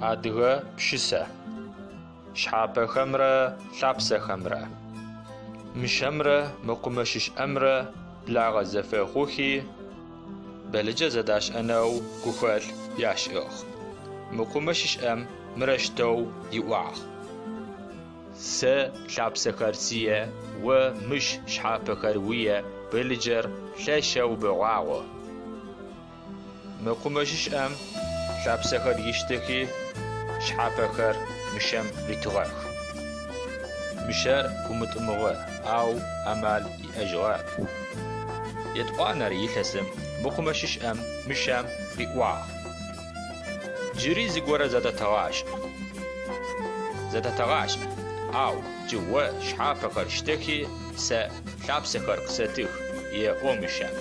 Адыгэ пшысэ. Шъхьапэхэмрэ лъапсэхэмрэ. Мышъэмрэ мэкъумэщышӏэмрэ благъэ зэфэхъухи, бэлыджэ зэдашӏэнэу гухэлъ яшӏыгъ. Мэкъумэщышӏэм мырэущтэу иӏуагъ. Сэ лъапсэхэр сие, о мыщ шъхьапэхэр уие, бэлыджэр лъэшэу бэгъуагъо. Мэкъумэщышӏэм лъапсэхэр ыштэхи, шъхьапэхэр мышъэм ритыгъэх. Мышъэр гумытӏымыгъэ, ау амал иӏэжьыгъэп. Етӏуанэрэ илъэсым мэкъумэщышӏэм мышъэм риӏуагъ. Джыри зыгорэ зэдэтэгъашӏ. Зэдэтэгъашӏ, ау джы о шъхьапэхэр штэхи, сэ лъапсэхэр къысэтых, еӏо мышъэм.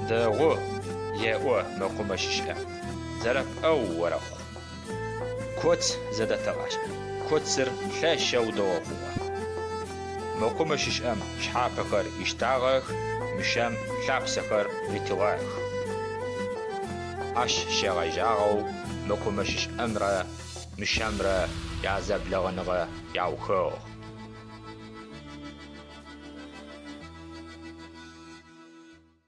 Дэгъу, еӏо мэкъумэщышӏэм, зэрэпӏоу орэхъу. Коц зэдэтэгъашӏ. Коцыр лъэшэу дэгъу хъугъэ. Мэкъумэщышӏэм шъхьапэхэр ыштагъэх, мышъэм лъапсэхэр ритыгъэх. Ащ щегъэжьагъэу мэкъумэщышӏэмрэ мышъэмрэ язэблэгъэныгъэ яухыгъ.